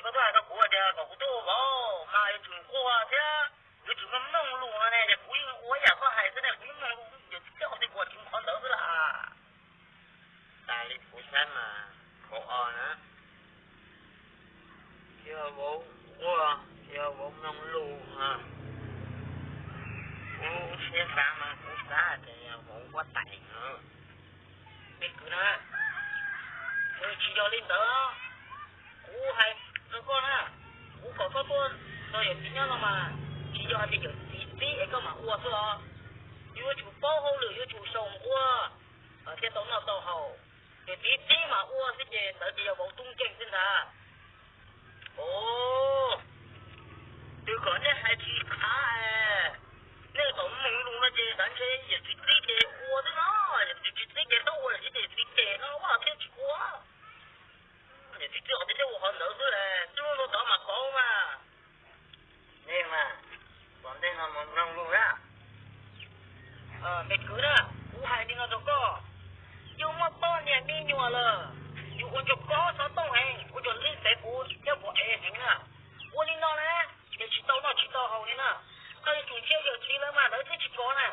Koj twb hais rau kuv tias kom kuv tuaj ua vauv mas yuav tsum quaj thiab yuav tsum mloog lus no ne, ces kuv yeej ua yam koj hais xwb ne, kuv yeej mloog lus, yawm txiv twb hais tias kom tsis ua qhov ntawd xwb las. Tas li kuv saib mas, vauv os na, tsis yog vauv quaj, tsis yog vauv mloog lus, kuv siab xav mas kuv xav tias yog vauv quaj tais no. Me kwv na, nws tsis yog li ntawd. Kuv hais rau koj na, kuv kom koj tuaj nrog yawm txiv nyob no mas tsis yog hais tias yawm txiv txib es koj mam ua xwb os. Yuav tsum paub hauj lwm, yuav tsum xyaum nquag thiaj tau noj tau haus. Yawm txiv txib mam ua xwb ces ntawd ces yog vauv tub nkeeg xwb ntag. Ov, twb kom nej hais tsis khav, nej kom mloog lus no ces xav ntshe yawm txiv txib ces ua xwb no, yawm txiv tsis txib ces txhob ua, yawm txiv txib ces no ua thiaj tsis ua. Yawm txiv txib os, twb thiaj ua qhov ntawd xwb las, twb ua tod mas paub mas. Nej mas, tom ntej no mus mloog lus na. Me kwv na, kuv hais li no rau koj, yus muaj poj niam me nyuam lawm, yus ua ntsuag kob xov tooj heev, ua ntsuag nqi xev puv thiab puv ev heev na. Ua li no na, ces tsis tau noj tsis tau haus li na. Koj yuav tsum nrhiav yawm txiv lawv mas lawv thiaj tsis kov na.